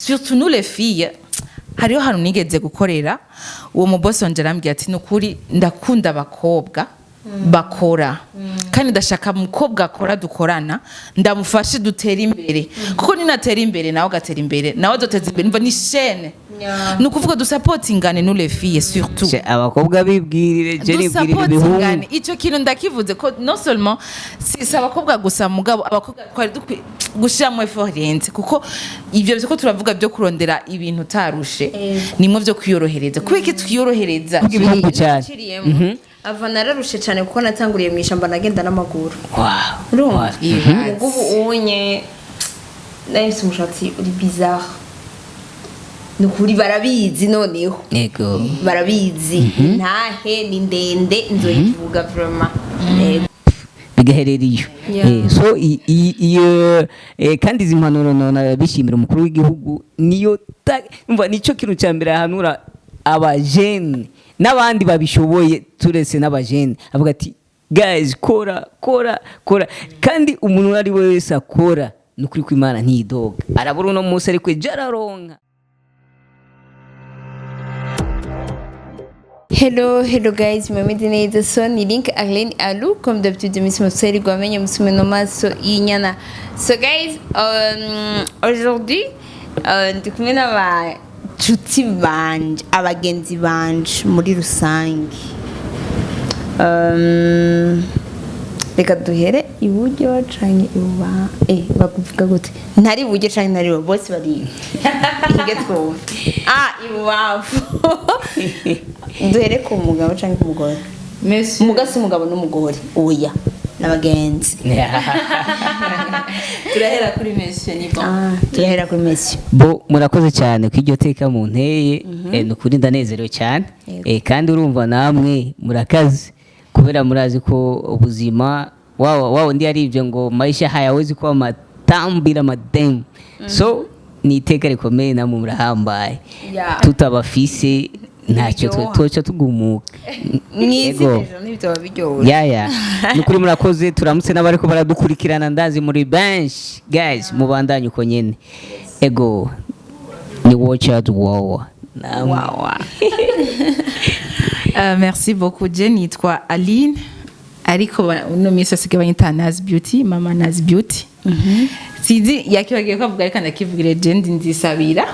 Surtout nous les filles, hariho hantu nigeze gukorera, uwo mubosi wanje arambwira ati: "Nukuri ndakunda abakobwa bakora, kandi ndashaka umukobwa akora dukorana, ndamufashe dutere imbere, kuko ninatera imbere nawe agatera imbere, nawe adoteza imbere, umva ni chaîne." Ni ukuvuga dusapotingane, nous les filles surtout. Abakobwa bibwirire, je nibwirira ibihungu. Dusapotingane. Icyo kintu ndakivuze ko non seulement si abakobwa gusa, mugabo abakobwa twari dukwiye gushyiramo effort irenze, kuko ivyo ko turavuga byo kurondera ibintu utarushe nimwe byo kwiyorohereza. Kubera iki twiyorohereza? Kuvuga ibihugu cyane. Naciriyemo ava, nararushe cyane kuko natanguriye mu ishyamba, nagenda n'amaguru. Urumva? Ibaze. Ubu unye nari mfise umushatsi uri bizarre, ni ukuri barabizi noneho. Barabizi, ntahe ni ndende, nzoyivuga vraiment. Yego. Bigaherera iyo. So iyo kandi izi mpanuro nona bishimira umukuru w'igihugu, niyo umva nicyo kintu cya mbere ahanura abajene n'abandi babishoboye, turetse n'abajene, avuga ati: "Guys, kora, kora, kora." Kandi umuntu uwo ari we wese akora, ni ukuri ko Imana ntidoga, arabura uno munsi ariko ejo araronka. Hello, hello guys, mumeze neza? So ni Link Arlene Alu, comme d'habitude, Miss Moseri Gwamenye musume no maso y'inyana. So guys, aujourd'hui ndi kumwe n'abacuti banje, abagenzi banje muri rusange. Reka duhere iburyo canke ibuba, bakuvuga gute? Ntari iburyo canke ntari ibuba, bose bari hige twumve. Ah, ibubamfu. Duhere ku mugabo canke ku mugore? Monsieur. Umuga si umugabo n'umugore, oya, n'abagenzi. Turahera kuri monsieur, ni bon. Ah, turahera kuri monsieur. Bo murakoze cyane ku iryo teka mu nteye. Ni ukuri ndanezerewe cyane. Kandi urumva namwe murakaze, kubera murazi ko ubuzima wawa wawa ndi yaribyo ngo maisha hayawezi kuba matamu bila mademu. So ni iteka rikomeye, namwe murahambaye. Tutabafise ntacyo twoca tugumuka. Mw'isi Yego. ejo ntibyoba biryoshye. Ya, ni ukuri murakoze. Turamutse n'abariko baradukurikirana, ndazi muri benshi. Guys, mubandanye uko nyene. Ego, ni watch out wawa namwe. Wawa. Merci beaucoup. Je nitwa Aline, ariko uno minsi basigaye banyita Nazi Beauty, Mama Nazi Beauty. Sinzi yakibagiye ko avuga, ariko ndakivugire. Je ndi nzisabira.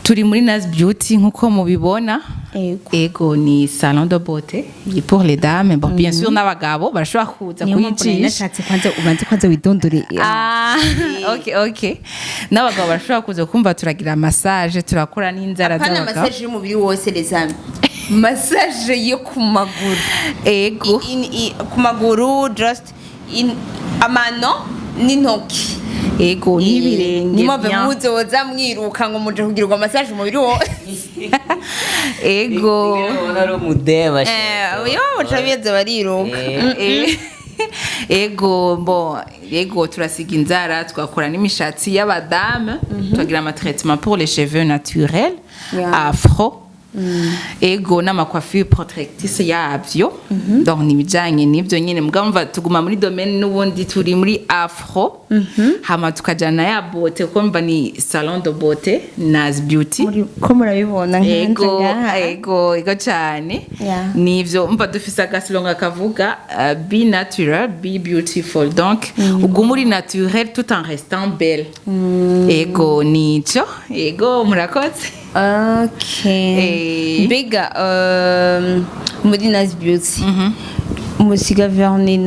Turi muri Nazi Beauty nkuko mubibona. Ego, ni salon de beauté pour les dames. Bon, bien sûr n'abagabo barashobora kuza Niyo mpamvu nari kuyicisha. nashatse kwanza ubanze kwanza widondore. Ah, ok. N'abagabo barashobora kuza kumva, turagira massage, turakora n'inzara Apana z'abagabo. massage y'umubiri wose, les amis, massage yo ku maguru. Ego. Ku maguru just amano n'intoki. Ego, n'ibirenge. Nimwave Bien. muzoza mwiruka ngo muje kugirirwa massage umubiri wose. Ego. Ubona ari umudema. Yo baca biza bariruka. Ego, bon, ego, turasiga inzara, twakora n'imishatsi y'abadame, tukagira ama traitement pour les cheveux naturels, afro, ego, n'ama coiffure protectrice yabyo. Donc ni ibijanye n'ibyo nyine, mugabo mva tuguma muri domaine n'ubundi turi muri afro, hama tukajana ya beauté, kuko mva ni salon de beauté Nas Beauty. Ko murabibona nkanze Ego. ngaha. Ego cyane. Nivyo, mva dufise aga slogan kavuga "Be natural, be beautiful", donc uguma uri naturel tout en restant belle. Ego, nico. Ego, murakoze. Mbega muri Nas Beauty musiga vernis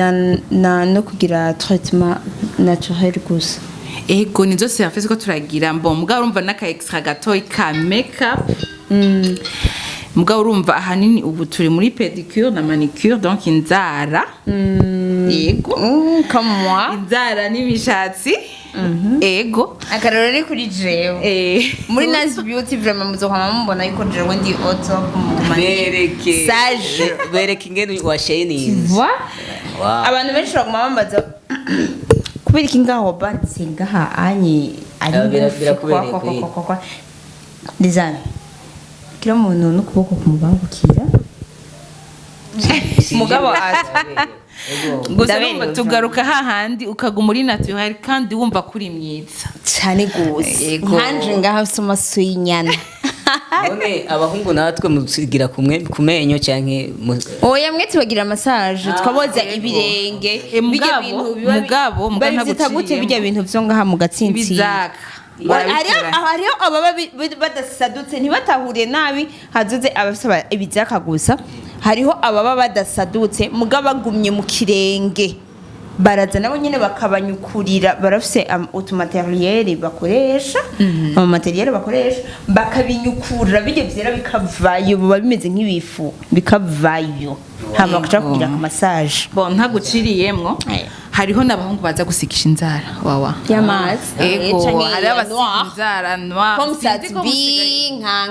na no kugira traitement naturel gusa? Ego, nizo service ko turagira. Bon, mugabo urumva n'aka extra gatoyi ka makeup, mugabo urumva ahanini ubu turi muri pédicure na manicure, donc inzara, yego. Comme moi. Inzara n'imishatsi, ego. Akarorero ni kuri jewe. Muri Nas Beauty vraiment muzokwama mubona yuko jewe ndi au top mu Bereke. Sage. Bereke ingene washininze. Voilà. Wow. Abantu benshi baguma bambaza kubera iki ngaho banditse ngaha anye ari Ah, ngufi, birakubereye kwa, kwa, kweli. kwa, kwa, kwa. Les amis, kila muntu n'ukuboko kumubangukira. Mugabo ati Gusa Ndaberewe urumva tugaruka hahandi ukaguma uri naturel kandi wumva kuri mwiza. Cyane gose. Yego. Nkanje ngaho afise amaso y'inyana. None abahungu natwe musigira kumwe ku menyo canke Oya, mwe tubagira massage, twaboza ibirenge. Mugabo, Bijya bintu biba mugabo babyita gute? ntaguciriyemo. Bijya bintu vyo ngaha mu gatsintsino. Ibizaka. Hariho ababa badasadutse, ntibatahure nabi, hazuze abafise ibizaka gusa. Hariho ababa badasadutse mugabo bagumye mu kirenge, baraza nabo nyene bakabanyukurira. Barafise utumateriyeri bakoresha, amateriyeri bakoresha bakabinyukurira, bijya vyera bikavayo, biba bimeze nk'ibifu, bikavayo, hama bakaca kugira ka massage. Bon, ntaguciriyemwo, Eh. hariho n'abahungu baza gusigisha inzara wawa. Y'amazi. Ego. Canke Hariho ya abasiga noir. inzara noir. Comme Sinzi ko Sat-B,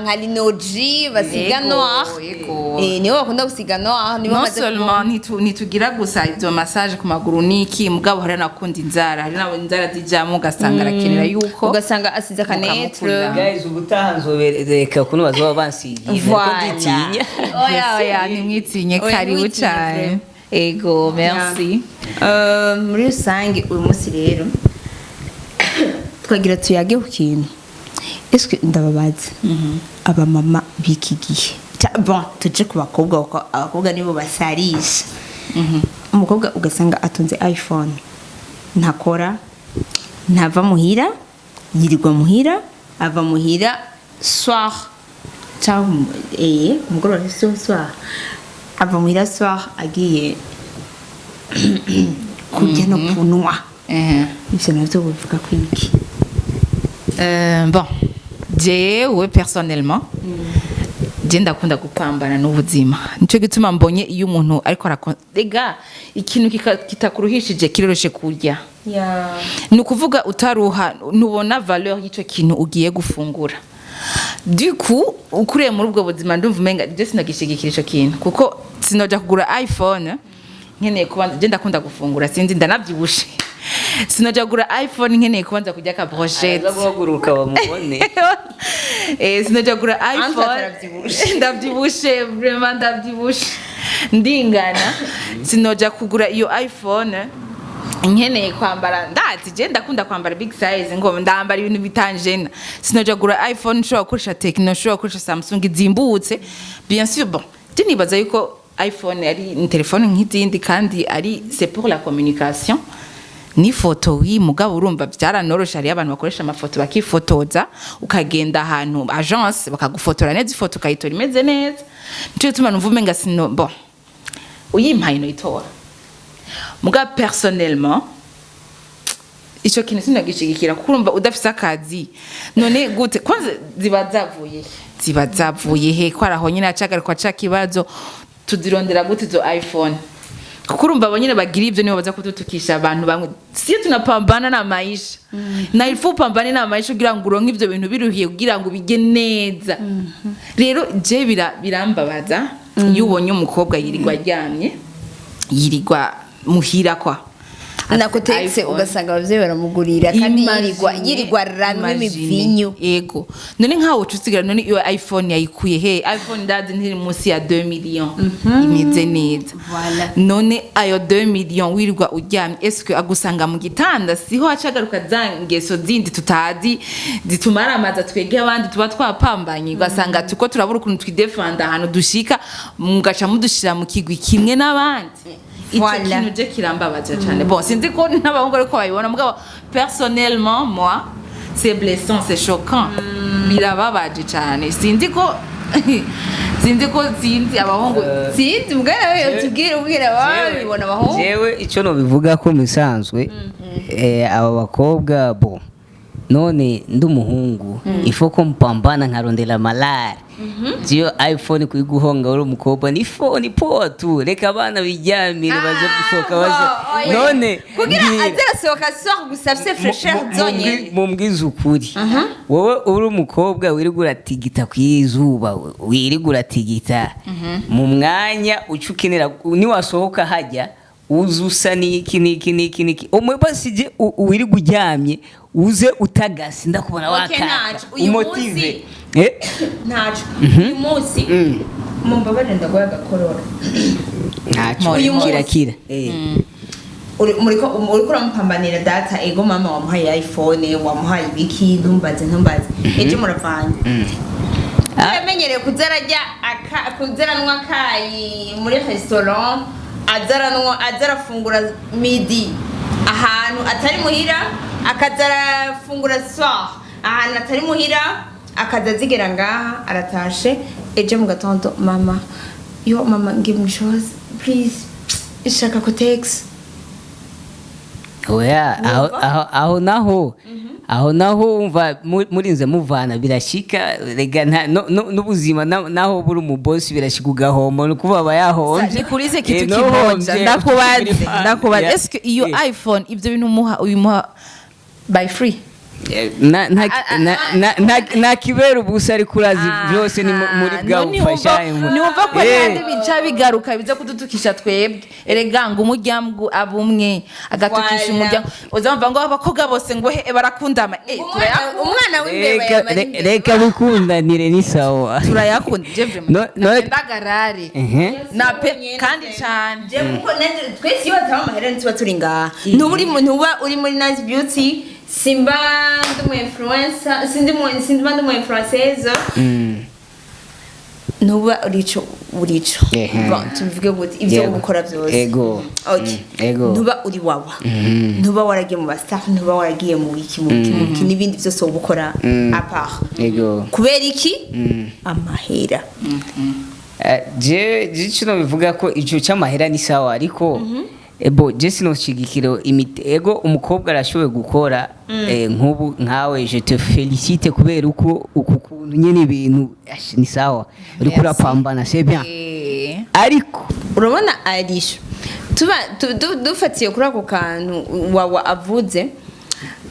nka Linoji basiga Yego, noir. yego. Nibo bakunda gusiga noir, nibo Non bamaze seulement ntitugira gusa izo massage ku maguru niki, mugabo hari n'akunda inzara, hari n'abo inzara zijamo, ugasanga arakenera yuko ugasanga asize akanetre. Mukamukurira. Guys, ubutaha nzobereka ukuntu bazoba bansigiye, ariko Voilà. nditinya. Oya, oya, nimwitinye. Oya, Karibu ntimwitinye. cyane, ego, merci. Muri rusange uyu munsi rero twagira tuyage ku kintu. Eske ndababaza, abamama b'iki gihe, bon, tuje ku bakobwa kuko abakobwa nibo basarisha. Umukobwa ugasanga atunze iPhone, ntakora, ntava muhira, yirirwa muhira, ava muhira soir cyangwa umugoroba, si soir, ava muhira soir agiye kurya no kunywa. Ivyo navyo bivuga ko iki? Bon, jewe personnellement, je ndakunda gupambana n'ubuzima. Nico gituma mbonye iyo umuntu ariko rega ikintu kitakuruhishije kiroroshe kurya. Ni ukuvuga utaruha ntubona valeur y'icyo kintu ugiye gufungura. Du coup, ukuriye muri ubwo buzima, ndumva umenga je sinagishigikira ico kintu, kuko sinoja kugura iPhone nkeneye kubanza. Je ndakunda gufungura, sinzi, ndanavyibushe. Sinoja kugura iPhone nkeneye kubanza kurya ka brochette. Araza guhaguruka bamubone. Sinoja kugura iPhone. Aravyibushe. Ndavyibushe, vraiment ndavyibushe, ndingana. Sinoja kugura iyo iPhone nkeneye kwambara. Ndazi je ndakunda kwambara big size, ngo ndambara ibintu bitanjena. Sinoja kugura iPhone nshobora gukoresha Tecno, nshobora gukoresha Samsung zimbutse, bien sûr. Bon, je nibaza yuko iPhone ari ni telefone nk'izindi, kandi ari c'est pour la communication ni foto. Wi mugabo urumva byaranoroshe, hariyo abantu bakoresha amafoto bakifotoza, ukagenda ahantu agence bakagufotora neza, ifoto ukayitora imeze neza. Nico gituma numva umenga sino, bon, uyimpaye noyitora. Muga personnellement ico kintu sinagishigikira, kuko urumva udafise akazi, none gute? Kwanza ziba zavuye he? Ziba zavuye he? Ko araho nyine acagarukwa ca kibazo, tuzirondera gute izo iPhone? Kuko urumva abo nyine bagira ivyo nibo baza kudutukisha abantu bamwe. Si tunapambana na maisha, na il faut pambane na maisha kugira ngo uronke ivyo bintu biruhiye, kugira ngo bige neza. Rero je birambabaza iyo ubonye umukobwa yirirwa aryamye, yirirwa muhira kwa Nakutetse. iPhone. Ugasanga abavyeyi baramugurira kandi yirirwa Imagine, yirirwa aranwa imagine. imivinyu. Yego, none nkawe uca usigara, none iyo iPhone yayikuye he? iPhone ndazi ntiri munsi ya 2 millions imeze neza. Voilà. None ayo 2 millions wirirwa uryamye, est-ce agusanga mu gitanda? Siho hacagaruka za ngeso zindi tutazi zitumara amaza twege abandi tuba twapambanye, ugasanga tuko turabura ukuntu twidefanda ahantu dushika, mugaca mudushira mu kigwi kimwe n'abandi. Ico Voilà. kintu je kirambabaza cyane. Bon, sinzi ko n'abahungu ariko babibona, mugabo personnellement moi c'est blessant, c'est choquant, birababaje cyane. Sinzi ko sinzi abahungu. Sinzi, mbwana wewe utubwire, ubwira babibona abahungu. Jewe icyo nobivuga ko musanzwe aba bakobwa bo, none ndi umuhungu, ifo ko mpambana nkarondera malari jiyo iPhone kuyiguhonga uri umukobwa ni phone poa tu. Reka abana biryamire, baze gusohoka, baze none kugira mbwira. aze arasohoka soir gusa afise fraîcheur zonyene. Mumbwize ukuri, wowe uri umukobwa wirirwa uratigita ku izuba, wirirwa uratigita mu mwanya uca ukenera, niwasohoka hajya uze usa n'iki n'iki n'iki n'iki, umwe basije wirirwa uryamye, uze utagase, ndakubona Okay, wakaka ntaco. Uyu umotive. munsi- Ntaco, uyu munsi Mumbabarire, ndaguha agakorora. Ntacyo. Uyu munsi. Kirakira. Uriko uramupambanira data, ego mama, wamuhaye iPhone, wamuhaye ibiki, ntumbaze ntumbaze, ejo muravanye. Yamenyereye kuza ararya kuza aranywa akayi muri restaurant, aza aranywa, aza arafungura midi ahantu atari muhira, akaza arafungura soir ahantu atari muhira, akaza azigera ngaha aratashe. Ejo mu gatondo: "Mama, yo mama, ngiye mu ishuri, please, ishaka Kotex." Oya, aho naho umva, murinze muvana, birashika rega, n'ubuzima naho buri umubosi birashika ugahomba, ni ukuvuga aba yahombye. Nikuulize kitu Eh, kimoja. nohombye. Ndakubaze, ndakubaze. Yeah. Est-ce que iyo iPhone, ibyo bintu umuha, uyimuha by free? Eh, nta kibera ubusa, ariko urazi byose ni muri bwa None bufasha. niwumva ko kandi bica bigaruka biza kudutukisha twebwe. Erega ngo umuryango aba umwe agatukisha Voilà. umuryango, uzamva ngo abakobwa bose ngo he barakundama, turayakunda. Umwana w'imbeba Reka yamara imbeba. reka bikundanire, ni sawa. Turayakunda, je vraiment ndagarare na pe kandi cyane. Je kuko twese iyo hataba amahera ntituba turi ngaha, ntuba uri muri Nice Beauty, simba ndi umu influencer, simba ndi umu influenceuse, ntuba urico urico. Bon, tubivuge gute, ibyo Yego. ukora byose. Ego. Okay. Ego. Ntuba uri wawa, ntuba waragiye mu ba star, ntuba waragiye mu biki, mu biki, mu biki n'ibindi byose woba ukora à part. Ego. Kubera iki? Amahera. Je kino bivuga ko ico c'amahera ni sawa, ariko ebo je sinoshigikira ego umukobwa arashoboye gukora, nk'ubu nkawe, je te félicite kubera uko uku kuntu nyene ibintu ni sawa, uriko Merci. urapambana, c'est bien, ariko Urabona arisho tuba dufatiye kuri ako kantu wawa avuze,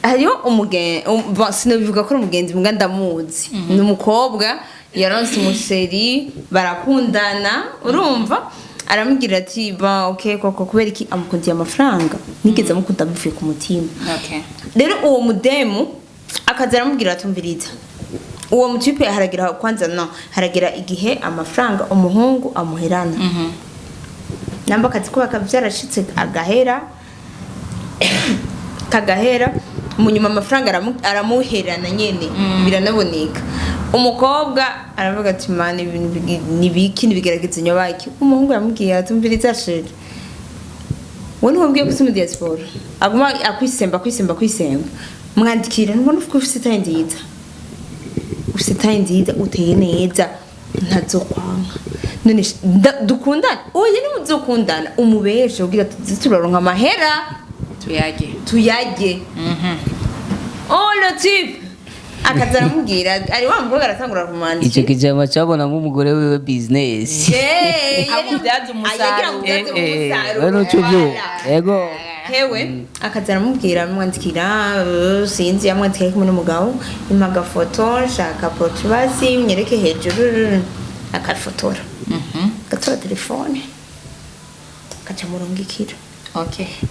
hariho umugenzi, bon, sinabivuga ko ari umugenzi mbwa ndamuzi, ni umukobwa yaronse umu chéri, barakundana, urumva aramubwira ati: "Bon, okay." Koko kubera iki? Amukundiye amafaranga, nigeze amukunda bivuye ku mutima. Rero uwo mudemu akaza aramubwira ati: "Umviriza." Uwo mu type haragira kwanza, no haragira igihe amafaranga umuhungu amuherana, namba akazi ko byarashitse agahera, kagahera mu nyuma, amafaranga aramuherana nyene, biranaboneka. Umukobwa aravuga ati: "Mani, ibintu ni biki nibigerageza nyobaki?" Umuhungu aramubwiye ati: "Umviriza chéri, we ntiwambwiye ko uri mu diaspora, aguma akwisemba, akwisemba, akwisemba, mwandikira, ntubona ko ufite taille nziza, ufite taille nziza, uteye neza, ntazokwanga. None dukundane?" Oya, nimuzokundana umubeshe ubwira ati: "Turaronka amahera." Tuyage. Tuyage. Oh, le type akaza aramubwira, ari wa mukobwa aratangura kumwandikira. Icyo kijama cabonamo umugore wiwe business. Amubyaza umusaruro. Yagira amubyaze umusaruro. We nuco vyo. Voilà. Ego. Hewe akaza aramubwira, amwandikira, sinzi yamwandikira ari kumwe n'umugabo: "Impa agafoto, nshaka portrait, mnyereke hejuru." Akafotora, agatora telefone, akaca murungikira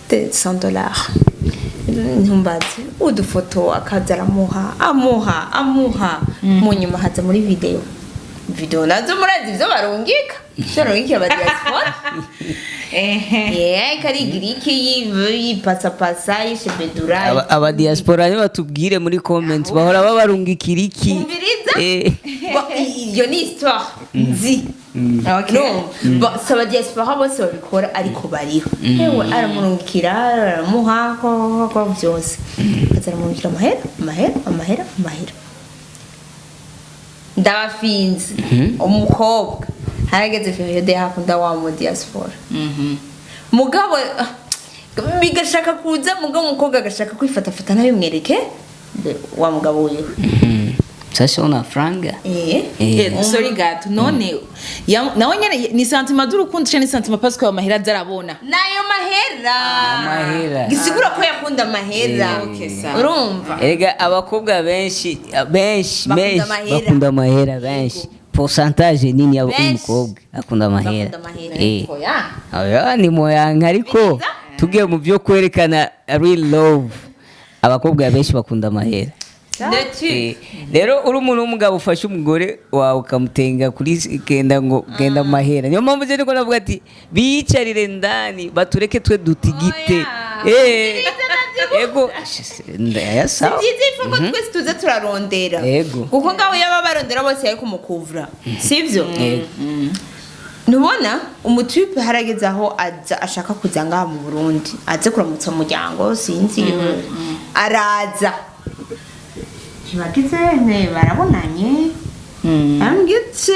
de $100, ntumbaze, udufoto akaza aramuha, amuha, amuha. Mu nyuma haza muri video, video nazo murazi ivyo barungika, ivyo barungikira aba diaspora. Yeah, karigira iki, yipasapasa, yishebedura. Aba diaspora nibo batubwire muri comments, bahora babarungikira iki? Umviriza. Bon, iyo ni histoire nzi. No, bon, si aba diaspora bose babikora, ariko bariho. Hewe aramurungikira, aramuha ko byose, aza aramurungikira amahera, amahera, amahera, amahera. Ndabafinze, umukobwa harageze période yakunda wa mu diaspora, mugabo bigashaka kuza, mugabo umukobwa agashaka kwifatafata ntabimwereke wa mugabo wiwe. Sasa una franga. Sorry gato, none nawe nyene ni sentiment d'urukundo canke ni sentiment parce que amahera azarabona? Nayo mahera. Amahera. Gisigura ko yakunda amahera. Okay, sawa. Urumva. Erega abakobwa benshi benshi Bakunda benshi amahera. Bakunda amahera benshi, pourcentage nini Benshi. y'umukobwa akunda amahera. Bakunda amahera. Oya. Oya, ni moyanka, ariko tugiye mu byo kwerekana real love, abakobwa benshi bakunda amahera. Le Rero uri umuntu w'umugabo ufashe umugore wawe ukamutenga kuri genda ngo genda mahera, niyo mpamvu je niko navuga ati biyicarire ndani, batureke twe dutigite. Oya. Ego ndaya sawa. Byiza ifu ko twese tuze turarondera. Yego. Kuko ngaho yaba barondera bose yari kumukuvura, sivyo? Yego. Ntubona umutype harageze aho aza ashaka kuza ngaha mu Burundi, aze kuramutsa umuryango, sinzi, araza ntibagize ne barabonanye, arambwiye ati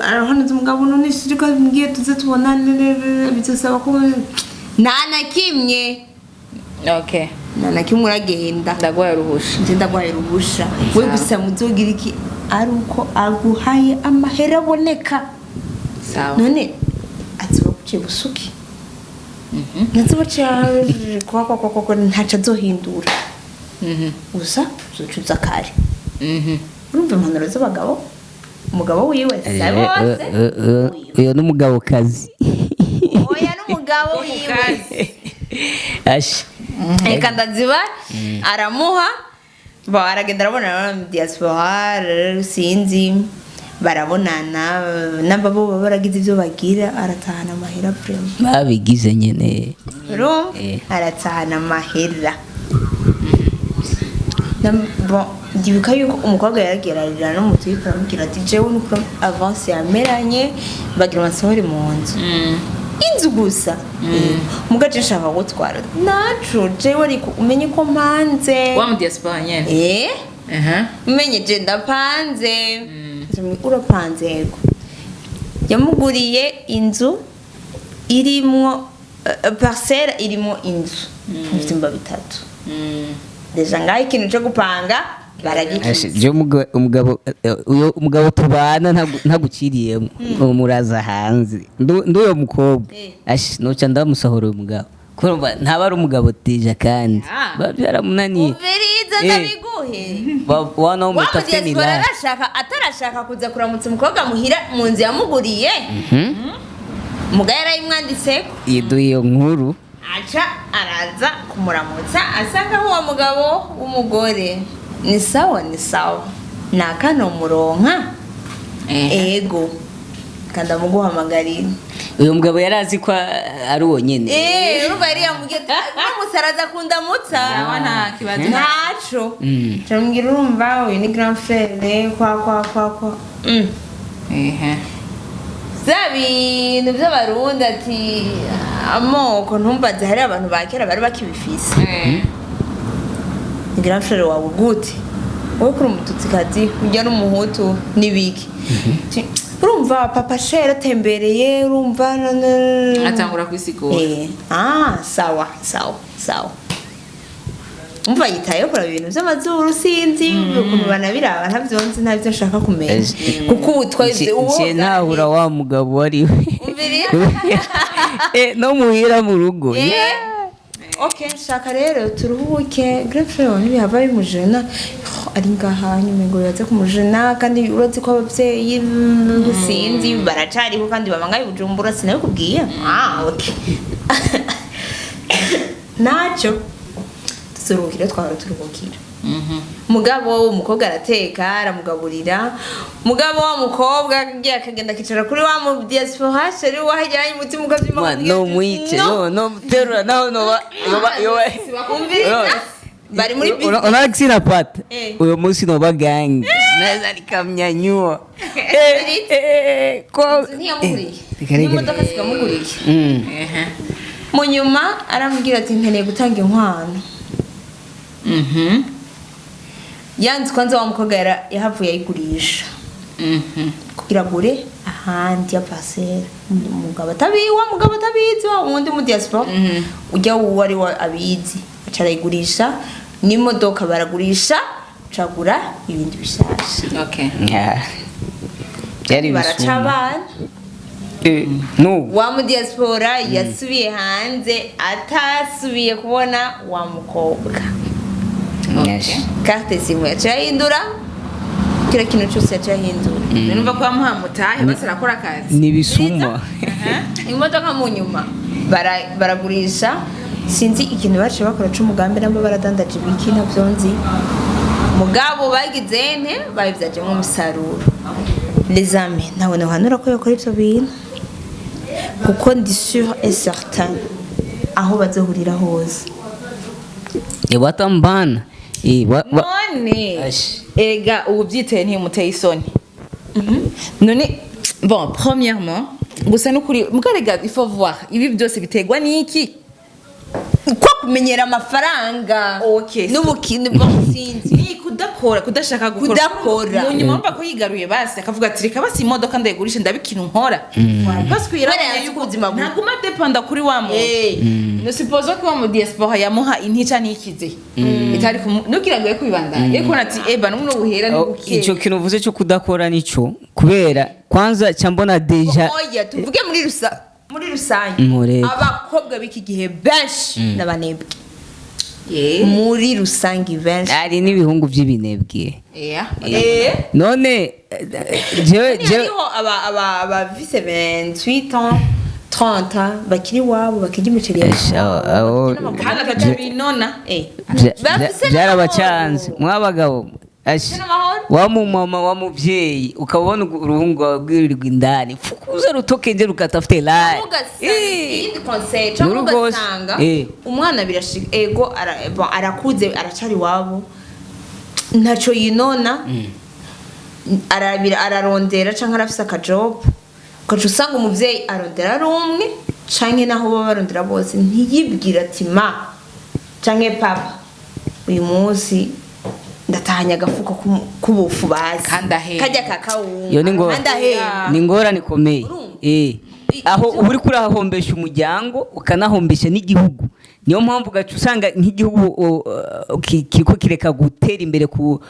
arahanuza umugabo, none siriko mbwiye tuze tubonane, bizosaba ko nta na kimwe. Okay. Nta na kimwe, uragenda. Ndaguhaye uruhusha. Nje ndaguhaye uruhusha we gusa, muzogira iki ari uko aguhaye amahera aboneka. Sawa. None azoba buciye busuki, nazoba kwa kwa kwa kwa ntaco azohindura, gusa uzocuza kare. Urumva impanuro z'abagabo, umugabo wiwe si bose. Uyo n'umugabo kazi. Oya, n'umugabo wiwe. Ashi. Reka ndaziba aramuha ba, aragenda arabonana na diaspora, sinzi, barabonana namba bo baba baragize ibyo bagira, aratahana amahera vraiment. Babigize nyene. Urumva? Aratahana amahera. Bon, ndibuka yuko umukobwa yaragiye ararira no mu tuyiko, aramubwira ati jewe nukuri avance yameranye, bagira amasohore mu nzu, inzu gusa muga je nshaka gutwara naco jewe, ariko umenye ko mpanze. Wa mu diaspora nyene? Eh. Aha. Umenye je ndapanze. Urapanze? Yego. Yamuguriye inzu irimwo parcelle irimwo inzu ivyumba bitatu. Déjà ngaho ikintu cyo gupanga baragikiza. Je umugabo uyo umugabo tubana ntaguciriyemo muraza hanze nduyo mukobwa. Ashi noca ndamusohora uyu mugabo kurumva ntaba ari umugabo déjà kandi byaramunaniye. Umviriza, ndabiguhe. Wanaume wa tafuteni mudiaspora la arashaka atarashaka kuza kuramutsa umukobwa muhira mu nzu yamuguriye, muga yarayimwanditseko. Iduye iyo nkuru. Aca araza kumuramutsa, asanga uwo mugabo w'umugore ni sawa, ni sawa, nakano muronka. Ego, kandi amuguhamagarira. Uyu mugabo yari azi ko ari uwo nyene. Eh, urumva yari yamubwiye ati uramutse araza kundamutsa. Sawa, nta kibazo. Ntaco camubwira, urumva uyu ni grand frère kwa kwa kwa kwa. Vya bintu vy'Abarundi ati amoko ntumbaze, hari abantu ba kera bari bakibifise. Ni grand frère wawe gute wowe kuri Umututsikazi ujya n'Umuhutu n'ibiki? Urumva papa she yaratembereye, urumva Atangura kwisigura. Ah, sawa sawa sawa. Umva yitayeho kuraba ibintu by'amazuru, sinzi ukuntu banabiraba, ntabyo nzi, ntabyo nshaka kumenya kuko ubu twese ubu Nciye ntahura wa mugabo wari we. Umviriza. No muhira mu rugo. Ok, nshaka rero turuhuke, grand frère wawe ntibihava bimujena ari ngaha nyuma ngo bibaze kumujena, kandi urazi ko ababyeyi sinzi baracariho kandi baba ngaho i Bujumbura, sinabikubwiye? Ah, ok, ntacyo, turuhukire, twahora turuhukira. Mugabo umukobwa arateka, aramugaburira. Mugabo wa mukobwa agiye akagenda akicara kuri wa mu diaspora chéri wahajyanye umutima ukabyima. No mwice no no terura naho noba yoba yoba. Umviriza, bari muri business. Unaona sinapata uyo munsi noba gangi naweza nikamnyanyua. Inzu ntiyamuguriye n'imodoka zikamuguriye. Mu nyuma aramubwira ati nkeneye gutanga inkwano. Yanze kwanza wa mukobwa yahavuye ayigurisha kugira agure ahandi ya parcelle, umugabo atabizi, wa mugabo atabizi, wa wundi mu diaspora ujya uwo ari we abizi, aca arayigurisha n'imodoka baragurisha, acagura ibindi bishasha. Okay. Yeah. Byari baraca ibisuma. abana. N'ubu Wa mu diaspora yasubiye hanze atasubiye kubona wa mukobwa. Yes. Carte SIM yaciye ahindura, kila kintu cyose yaciye ahindura. Numva ko bamuha mutahe bose arakora akazi. Ni ibisuma. Imodoka mu nyuma baragurisha, sinzi ikintu baciye bakora c'umugambi, nabo baradandaje ibiki, ntabyo nzi. Mugabo bagize nte? Babibyajemo umusaruro. Les amis, ntabwo nohanura ko yakora ivyo bintu, kuko ndi sûr et certain aho bazohurira hose. Watambana. None Ash. erega ubu byiteye ntiyumuteye isoni. None bon, premièrement gusa nukuri mukarega, il faut voir ibi byose biterwa n'iki? Ko kumenyera amafaranga Okay. n'ubukene, bon, sinzi. Ni kudakora, kudashaka gukora. Kudakora. Mu nyuma urumva ko yigaruye, basi akavuga ati: "Reka basi imodoka ndayigurishe, ndabikintu nkora," parce que Kubera yarabonye yazi yuko ubuzima bubi. ntaguma dependa kuri wa muntu. No suppose ko wa mu diaspora yamuha intica ntikize, itari nugira ngo kubibandanya, ariko ati eba n'uno buhera ni Oh, buke. Ico kintu uvuze cyo kudakora nico, kubera kwanza ca mbona déjà. Oya, tuvuge muri rusange, Mureke. abakobwa b'iki gihe benshi n'abanebwe. Muri rusange benshi. Hari n'ibihungu by'ibinebwe. None jewe Hariho aba bafise 28 ans, 30 ans, bakiri iwabo, bakirya imiceri ya Esha, Kandi akaca binona. Bafise byarabacanze n'amahoro. Mwabagabo, ashi, N'amahoro. Wa mumama, wa muvyeyi, ukabona uruhungu rwawe rwirirwa indani, fukuza rutoke nje rukatafute la Ugasanga iyindi conseil cyangwa Nuru rwose. ugasanga umwana birashika, ego, bon, arakuze, aracari iwabo, ntaco yinona, arabira, ararondera canke arafise akajob, ugaca usanga umuvyeyi arondera ari umwe, canke naho baba barondera bose, ntiyibwira ati: "Ma canke papa, uyu munsi ndatahanye agafuko k'ubufu bazi." Kandi ahembwa. Karya kakawunga. Iyo ni ngorane. Kandi ahembwa. Ni ingorane ikomeye. Urumva? Aho uba uriko urahombesha umuryango, ukanahombesha n'igihugu. Niyo mpamvu ugaca usanga nk'igihugu kiriko kireka gutera imbere ku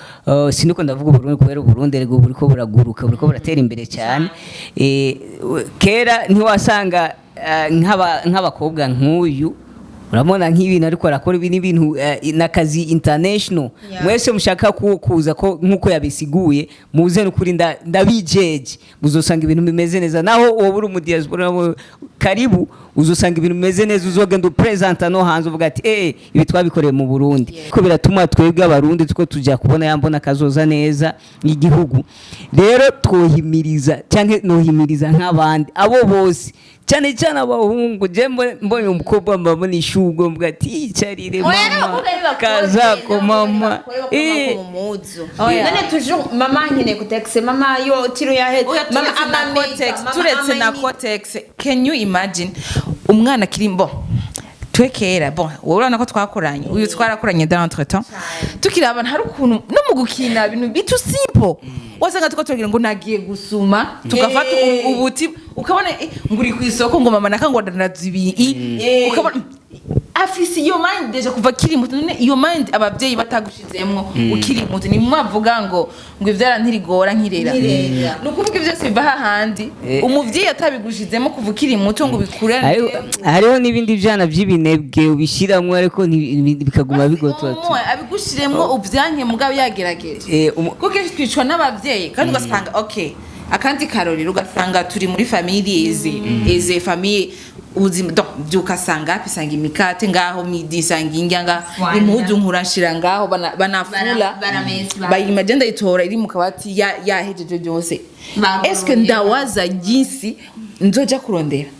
siniko ndavuga Uburundi, kubera Uburundi erega buriko buraguruka, buriko buratera imbere cyane. Kera ntiwasanga nk'abakobwa nk'uyu, urabona nk'ibintu ariko arakora, ibi n'ibintu n'akazi international. Mwese mushaka kuza ko nk'uko yabisiguye, muze n'ukuri, ndabijeje muzosanga ibintu bimeze neza. Naho wowe uri mu diaspora, karibu, uzosanga ibintu bimeze neza, uzogenda upresenta no hanze uvuga ati: "Eh, ibi twabikoreye mu Burundi." Ko biratuma twebwe Abarundi tuko tujya kubona yambona kazoza neza igihugu. Rero twohimiriza cyangwa nohimiriza nk'abandi abo bose, cyane cyane abahungu. Je mbonye umukobwa, mbabona ishugwe, mvuga ati: "Yicarire Oya, mama, n'abakobwa ari bakore, kazako n'abakobwa mama." bakore, bakora mu muzu. Oya. None toujours mama nkeneye kutexe, mama yo tiro yaheze, Oya, mama turetse na ama Kotex, mama turetse na ama Kotex, can you imagine umwana akiri bon? Twe kera, bon, wowe urabona ko twakoranye, uyu twarakoranye dans entre temps, tukiri abantu, hari ukuntu no mu gukina ibintu bitu simple wasanga tuko turagira ngo nagiye gusuma, tugafata ubuti, ukabona ngo uri ku isoko, ngo mama naka ngo ndanazibi, ukabona afise iyo mind déjà kuva akiri muto. None iyo mind abavyeyi batagushizemwo ukiri muto, ni mwavuga ngo ivyara ntirigora nkirera. Nkirera. Ni ukuvuga ivyo byose biva hahandi umuvyeyi atabigushizemo kuva ukiri muto ngo ubikurane. Hariho n'ibindi vyana vy'ibinebwe ubishiramwo, ariko bikaguma bigotwa. Umwe abigushiremwo uvyanke, mugabo yagerageje. Kuko kenshi twicwa n'abavyeyi, kandi ugasanga okay, akandi karorero, ugasanga turi muri famille eze famille ubuzima, donc byuka sanga pisanga imikate ngaho, midi sanga indya ngaho, Wanda. impuzu nkurashira ngaho, banafula, Baramesa. bayima, je ndayitora iri mu kabati yahejeje byose. Bagoroye. Eske ndawaza jinsi nzoja kurondera?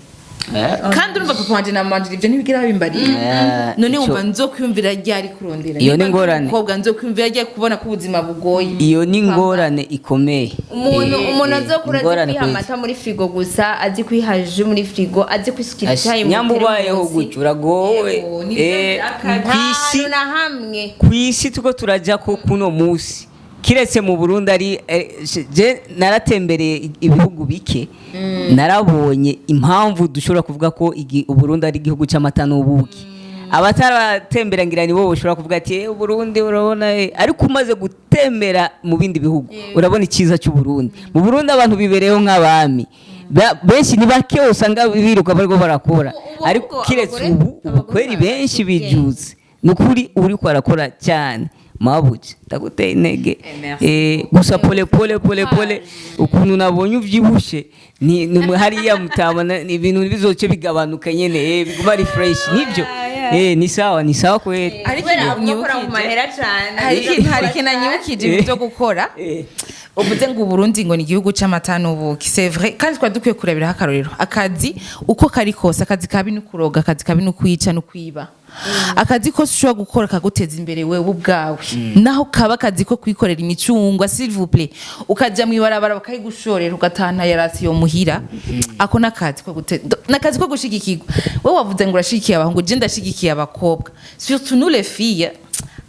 Kandi urumva papa wanje na mama wanje ivyo ntibigira bimbarira. None wumva nzokwiyumvira ryari kurondera? Iyo ni Niba ndi ingorane. umukobwa, nzokwiyumvira ryari kubona ko ubuzima bugoye? Iyo ni ingorane ikomeye. Umuntu umuntu azokura azi Ingorane kwiha kweli. amata muri frigo gusa, azi kwiha jus muri frigo, azi kwisukira icyayi mu Nyamba ubayeho teremusi. gutyo uragowe. Yego, nibyo byakaje. Kw'isi Nta na hamwe. Kw'isi tuko turajya ko kuno munsi, kiretse mu Burundi ari je naratembereye ibihugu bike, narabonye impamvu dushobora kuvuga ko Uburundi ari igihugu cy'amata n'ubuki. Abataratembera ngira ni bo bashobora kuvuga ati: "Uburundi urabona." Ariko umaze gutembera mu bindi bihugu urabona icyiza cy'Uburundi. Mu Burundi abantu bibereyeho nk'abami. Benshi ni bake usanga biruka bariko barakora, Ubu ariko ahubwo kiretse abagore- ubu abagore kweri benshi baraciye ubwenge. bijutse. Nukuri uriko arakora cyane, mabuja, ndaguteye intege. Merci. Gusa pole pole pole pole, ukuntu nabonye uvyibushe ni hariya mutabona, ni ibintu bizoce bigabanuka nyene, biguma ari fresh nibyo. Ni sawa, ni sawa kweli. Hari Kubera ikintu avuga ko ari mu nyibukije. mahera cane. Hari ikintu anyibukije ibintu byo gukora. Uvuze ngo Uburundi ngo ni igihugu c'amata n'ubuki, c'est vrai, kandi twari dukwiye kurabiraho akarorero. Akazi uko kari kose, akazi kabi ni kuroga, akazi kabi ni kwica no kwiba. Akazi kose ushobora gukora kaguteza imbere wewe ubwawe, naho kaba akazi ko kwikorera imicungwa, s'il vous plaît, ukaja mw'ibarabara bakayigushorera, ugatahana yarasiyo muhira, ako nakazi ko nakazi ko gushigikirwa. Wewe wavuze ngo urashigikiye abahungu, je ndashigikiye abakobwa, surtout nous les filles.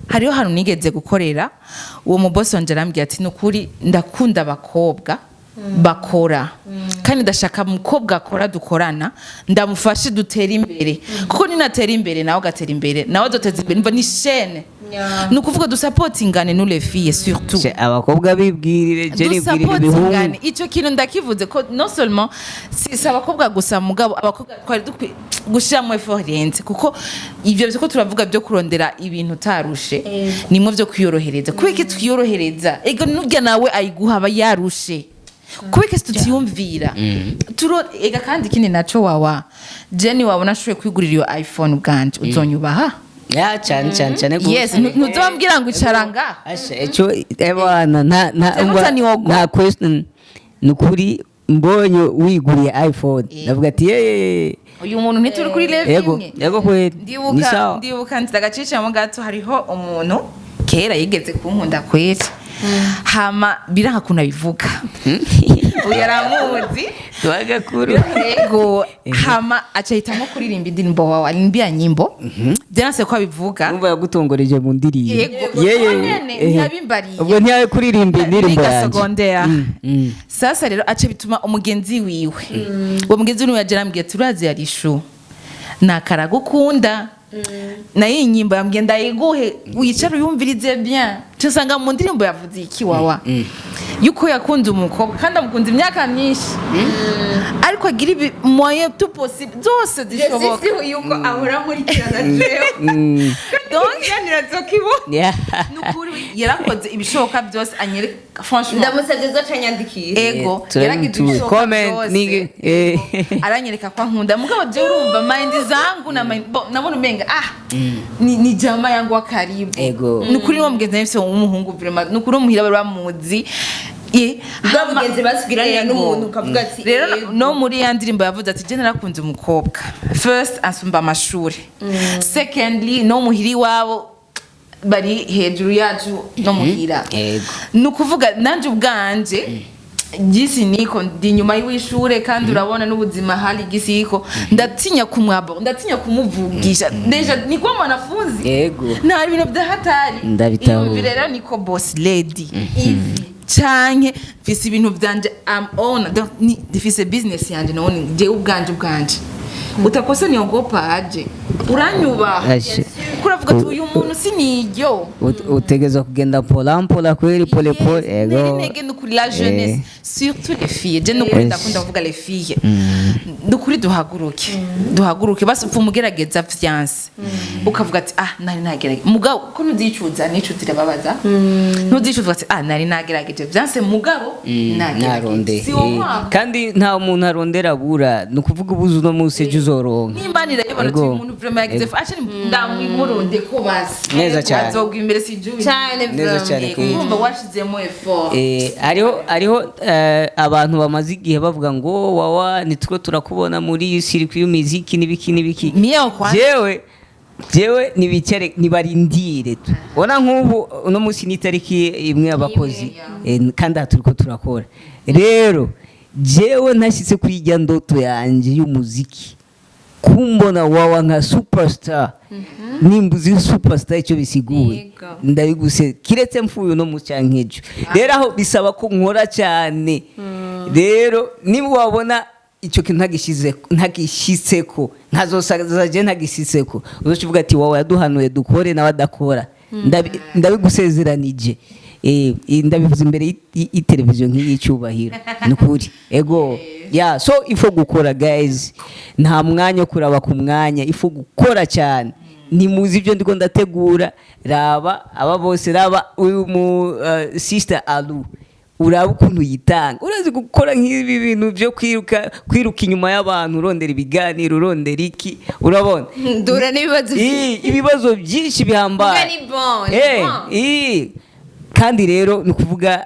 Hariho hantu nigeze gukorera, uwo mubosi wanje arambwira ati: "Nukuri ndakunda abakobwa bakora, kandi ndashaka umukobwa akora dukorana, ndamufashe dutere imbere, kuko ninatera imbere nawe agatera imbere, nawe aduteza imbere, umva ni chaîne." Ni ukuvuga dusapotingane, nous les filles surtout. Abakobwa bibwirire, je nibwirire ibihungu. Dusapotingane. Icyo kintu ndakivuze ko non seulement si abakobwa gusa, mugabo abakobwa twari dukwiye gushyiramo effort irenze, kuko ivyo ko turavuga byo kurondera ibintu utarushe nimwe byo kwiyorohereza. Kubera iki twiyorohereza? Ego, nurya nawe ayiguha aba yarushe. Kubera iki tutiyumvira turo? Ega kandi ikindi naco, wawa Jenny, wabona ashoboye kwigurira iyo iPhone ubwanje, uzonyubaha. Ya, cyane cyane cyane gose. Yes, ntuzobambwira ngo icara ngaha. Asha, icyo ebana nta Cyangwa umva, utaniwogo. Nta question, ni ukuri mbonye wiguriye iPhone ndavuga ati: "Ye, Uyu muntu ntituri kuri level yego." imwe. Yego kweli, ni Ndibuka sawa. Ndibuka ndagacishamo gato, hariho umuntu kera yigeze kunkunda kweri, hama biranka kuntu abivuga. Uyu aramuzi. Twagakuru. Yego, hama aca ahitamo kuririmba indirimbo, wawe alimbia nyimbo, byanase ko abivuga. Umva, yagutongoreje mu ndirimbo. Yego, Yeye, nyene, ntiyabimbariye. Ubwo ntiyabe kuririmba indirimbo Niga yanjye. secondaire. Sasa rero aca bituma umugenzi wiwe, uwo mugenzi wiwe yaje arambwira ati: "Urazi yarishu nakaragukunda nayo iyi nyimbo." Yambwiye: "Ndayiguhe wicare uyumvirize bien." Nsanga mu ndirimbo yavuze iki, wawa, yuko yakunze umukobwa kandi amukunze imyaka myinshi, ariko agira ibi moyen tout possible zose zishoboka. Jesi yuko ahora nkurikirana jewe. Donc ikiganiro nzokibona. Nukuri yarakoze ibishoboka byose anyereka, franchement. Ndamusabye zoca nyandikira. Ego. Turabimutuye. Yaragize ibishoboka Comment, byose. nige. Aranyereka ko ankunda, mugabo je urumva mind zangu na mind bo nabona umenga ah ni jamaa yangu wa karibu. Nukuri niwo mugenzi nafise w'umuhungu, vraiment, nukuri umuhira bari bamuzi. Bwa mugenzi basugiranira n'umuntu ukavuga ati Rero ego. No muri ya ndirimbo yavuze ati: "Je narakunze umukobwa, first ansumba amashuri, secondly no muhira iwabo bari hejuru yacu no muhira." Ni ukuvuga nanjye ubwanje gisi niko ndi inyuma y'ishure, kandi urabona n'ubuzima hali gisi iko, ndatinya kumwabo, ndatinya kumuvugisha, déjà niko mwanafunzi. Nta bintu bya hatari. Ndabitahura. Iyumvire rero niko boss lady canke mfise ibintu vyanje, am own, donc mfise business yanje, none jewe ubwanje utakosa niogopa aje uranyubaha. Ashe. Kuko uravuga ati: "Uyu muntu siniryo." Utegerezwa kugenda pola mpola kweli, pole pole. Yes, intege nukuri la jeunesse, surtout les filles, je nukuri ndakunda kuvuga les filles, nukuri duhaguruke, duhaguruke basi. Upfa umugerageza vyanse, ukavuga ati: "Ah, nari nagerageje." Mugabo ko ntuzicuza, nicuza irababaza, ntuzicuza ati: "Ah, nari nagerageje, vyanse, mugabo nagerageje." Naronde. Si wo mwaka. Kandi nta muntu arondera abura, ni ukuvuga ubuze uno munsi ejo uzoronka. N'Imana irayibona ati: "Uyu muntu vraiment yagize, acha ndamwimurunde ko basi." Neza cyane. Azogwa imbere sijubi. Cyane. Neza Vraiment. cyane kweli. Urumva washizemo effort. Hariho abantu bamaze igihe bavuga ngo: "Wawa, nitwo turakubona muri circuit y'umuziki n'ibiki n'ibiki." Miyo kwanza. Jewe nibicare nibarindire tu. Ubona nk'ubu uno munsi ni itariki imwe y'abakozi, kandi aha turiko turakora. Rero jewe ntashyitse kuri ijya ndoto yanjye y'umuziki, kumbona wawa nka superstar, nimba uzi superstar icyo bisiguye, ndabiguse kiretse mfuye uno munsi canke ejo. Rero aho bisaba ko nkora cyane. Rero niba wabona icyo kintu ntagishyitseko, nkazosaza je ntagishyitseko, uzoca uvuga ati: "Wawe yaduhanuye dukore nawe adakora." Ndabigusezeranije. Ndabivuze imbere y'iteleviziyo nk'iyi cyubahiro, ni ukuri. Ego, ya, so il faut gukora guys, nta mwanya wo kuraba ku mwanya, il faut gukora cyane. Ntimuzi ibyo ndiko ndategura. Raba aba bose, raba uyu mu sister Alu. Uraba ukuntu yitanga, urazi gukora nk'ibi bintu byo kwiruka, kwiruka inyuma y'abantu, urondera ibiganiro, urondera iki, urabona? Ndura n'ibibazo. Ibibazo byinshi bihambaye. Kuvuga ni bon, ni bon. Kandi rero ni ukuvuga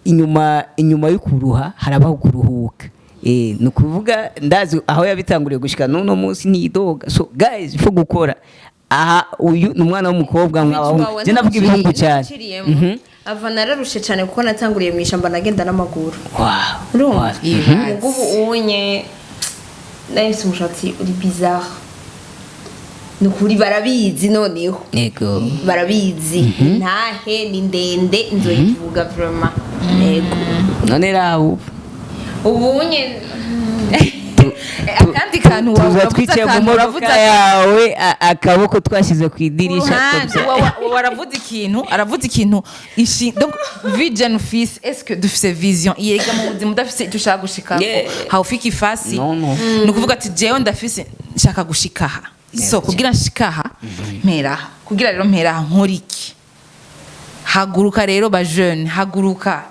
inyuma yo kuruha harabaho kuruhuka. Ni ukuvuga ndazi aho yabitanguriye gushika n'uno munsi ntidoga. So guys, faut gukora. Aha uyu ni umwana w'umukobwa, mw'abahungu, je navuga ibihungu cyane. Ava nararushe cyane kuko natanguriye mu ishyamba, nagenda n'amaguru. Urumva? Ubwo ubu unye nari mfise umushatsi uri bizarre, ni ukuri barabizi noneho. Barabizi, ntahe ni ndende, nzoyivuga vraiment, yego. None rabu. Ubu unye Akandi kantu tuza uravuze twicaye mu akantu, modoka uravuze yawe, akaboko twashyize ku idirisha. Uruhande. Waravuze ikintu, aravuze ikintu donc vision fils, est-ce que dufise vision yega mu buzima? Udafise icyo ushaka gushikako, haufika ifasi. No, no. Ni ukuvuga ati jewe ndafise, nshaka gushika aha, so kugira nshika aha mpera aha, kugira rero mpera aha nkora iki? Haguruka rero ba jeune, haguruka,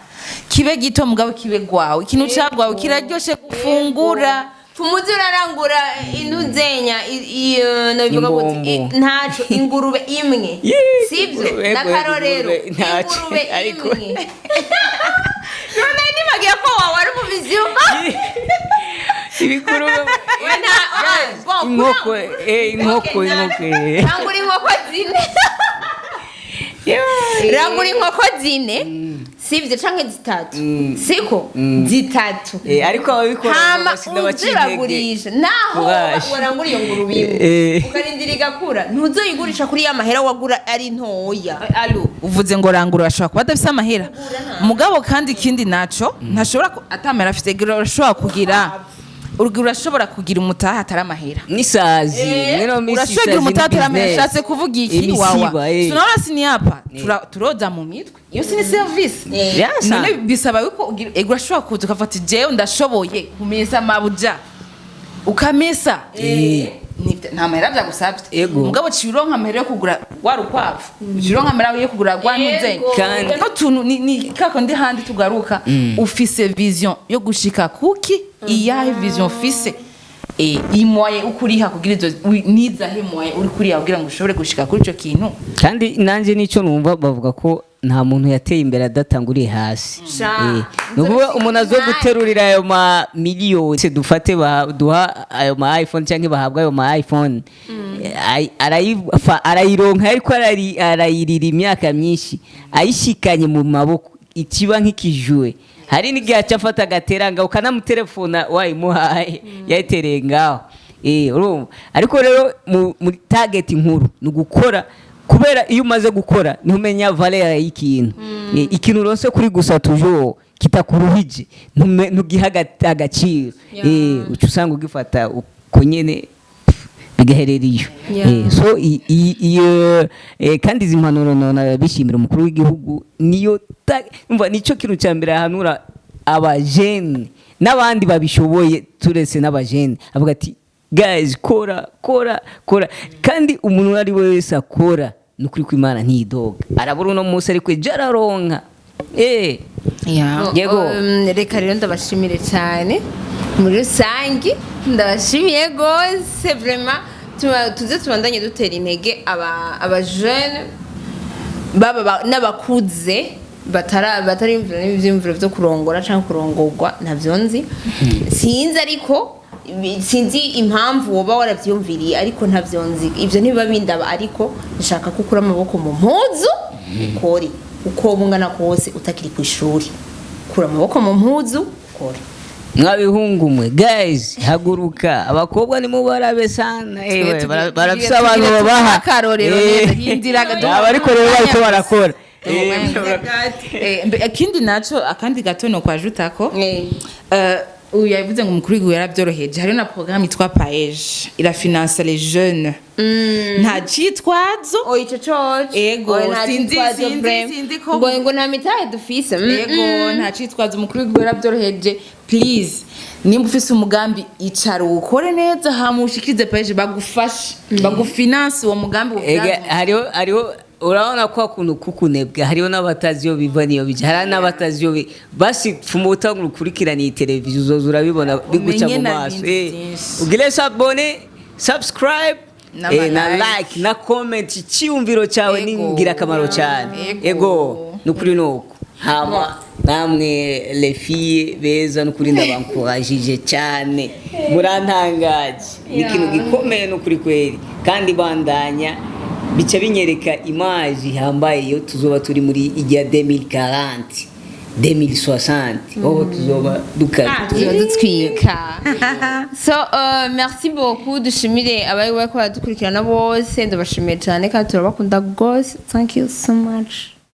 kibe gito mugabo kibe gwawe, ikintu cagwawe kiraryoshe gufungura. Tumuzi urarangura intuzenya iyo nabivuga gute? Imbombo. Ntaco, ingurube imwe. Yee, sivyo? ingurube, N'akarorero. ingurube, ntaco, ingurube imwe, none nibagiye ko wawe ari umuviziyo. Ibigurube, inkoko, inkoko, inkoko. Rangura inkoko zine, rangura inkoko zine, sivyo? Canke zitatu, siko? Zitatu. Ariko ababikora Hama basinda baciye intege. uziragurisha naho Courage. warangura iyo ngurube imwe, ukarindira igakura, ntuzoyigurisha kuri ya mahera wagura ari ntoya. Alu uvuze ngo rangura, ashobora kuba adafise amahera mugabo kandi ikindi naco ntashobora atamahera afise, urashobora kugira urugero, urashobora kugira umutaha atari amahera. N'isazi mwino minsi. Urashobora kugira Isazi umutaha ni atari amahera. business. Ashatse kuvuga iki? Imisiba, Wawa, tunaona sini hapa turoza mu mitwe, iyo sini service. Vyasa. None bisaba yuko ego urashobora kuza ukafata, jewe ndashoboye kumesa mabuja, ukamesa. Nta mahera byagusabye. Mugabo ciye uronka amahera yo kugura wa rukwavu, ciye uronka amahera yo kugura rwa ntuzenye. No tuntu ni kako ndi handi tugaruka, ufise vision yo gushika kuki? Iyahe vision ufise? Imoye ukuriha kugira izo nizahe moye uri kuriha kugira ngo ushobore gushika kuri ico kintu? Kandi nanjye nicyo numva bavuga ko nta muntu yateye imbere adatanguriye hasi. Sha. Ni ukuvuga umuntu azo guterurira ayo ma miliyoni se dufate, duha ayo ma iPhone cyangwa bahabwa ayo ma iPhone, arayironka ariko arayirira imyaka myinshi, ayishikanye mu maboko ikiba nk'ikijuwe. Hari n'igihe aca afata agatera ukanamutelefona wayimuhaye yayitereye ngaho. Urumva, ariko rero muri target nkuru ni ugukora, kubera iyo umaze gukora niho umenya valeur y'ikintu. Ikintu uronse kuri gusa toujours kitakuruhije ntugiha agaciro. Uca usanga ugifata uko nyene, pff, bigaherera iyo. So iyo kandi izi mpanuro nona bishimira umukuru w'igihugu, niyo umva nicyo kintu cya mbere ahanura abajene n'abandi babishoboye, turetse n'abajene, avuga ati guys, kora, kora, kora. Kandi umuntu uwo ari we wese akora, ni ukuri kw'Imana ntidoga, arabura uno munsi ariko ejo araronka. Yego. Reka rero ndabashimire cyane muri rusange, ndabashimiye gose vraiment. Tuze tubandanye dutera intege aba jeune baba n'abakuze batariyumvira n'ivyiyumviro vyo kurongora canke kurongorwa, ntavyo nzi, sinzi, ariko sinzi impamvu woba waravyiyumviriye, ariko ntavyo nzi, ivyo ntibiba bindaba, ariko nshaka ko ukura amaboko mu mpuzu ukore, uko woba ungana kose utakiri ku ishuri, kura amaboko mu mpuzu ukore. Mwabihungu mwe, guys, haguruka, abakobwa ni mubarabe sana, ewe barafise abantu babaha akarorero neza, hindira Aba ariko rero bariko barakora. Ikindi naco, akandi gato no kwajutako, uyu yavuze ngo umukuru w'igihugu yarabyoroheje, hariho na programme yitwa PAEJ, irafinansa les jeunes, nta citwazo. Oh, ico coco. Ego, Oya, nta citwazo vraiment. sinzi ko- ngo nta mitahe dufise. Ego, nta citwazo, umukuru w'igihugu yarabyoroheje. Please, nimba ufise umugambi, icara uwukore neza, hama ushikirize PAEJ bagufashe, bagufinanse uwo mugambi Ega, uwuvyaze. hariho Urabona ko kuntu kukunebwe, hariho n'abatazi iyo biva niyo bija, hari n'abatazi iyo basi pfuma utangura ukurikirana iyi televiziyo, uzoza urabibona biguca Umenye mu na maso. bindi byinshi. Ugire s'abonner, subscribe, n'ama na like. Like na comment, icyiyumviro cyawe ni ingirakamaro cyane. Ego, nukuri nuko hama namwe les filles beza, nukuri ndabankurajije cyane, murantangaje, ni ikintu gikomeye nukuri kweri, kandi bandanya bica binyereka image ihambaye iyo tuzoba turi muri ijya 2040, 2060, aho tuzoba dukaze. Tuba dutwika. So merci beaucoup, dushimire abari bariko baradukurikirana bose, ndabashimiye cyane kandi turabakunda rwose. Thank you so much.